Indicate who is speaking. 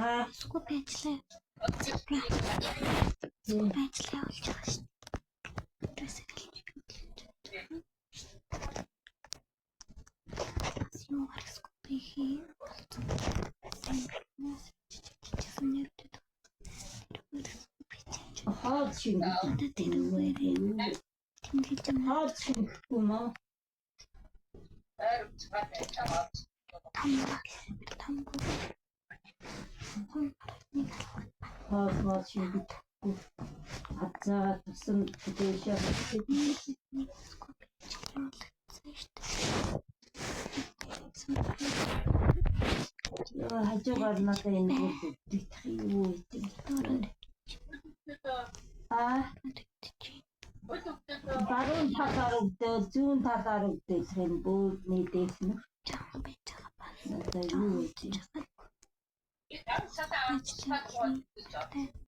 Speaker 1: Аа.
Speaker 2: Scoop ажиллаа. Scoop ажиллаа явуулж байгаа шүү дээ. Тэрээс эхэлж бас юу гарах scoop хий болсон. Чичсэн нэртэй. Тэр scoop хийж.
Speaker 1: Хоол шингэж.
Speaker 2: Одоо тэр үгээр тэмдэглэж юм.
Speaker 1: Хоол шингэхгүй юм уу?
Speaker 2: Том тамгүй. Хүн нэг
Speaker 1: Хоол мол шингэхгүй. Азаагаа тусан дээшээ
Speaker 2: нэг scoop хийж явуулсан шүү дээ.
Speaker 1: Яа, хажуугаар надад энэ бүр дэгдэх юу гэдэг.
Speaker 2: Дөрөв
Speaker 1: Аа, баруун талаар өвдөөл, зүүн талаар өвдөөх юм бөөдний дээсэн.
Speaker 2: Жаахан байж байгаа бас.
Speaker 1: Надад юу гэдэг.
Speaker 2: Ажиллаа.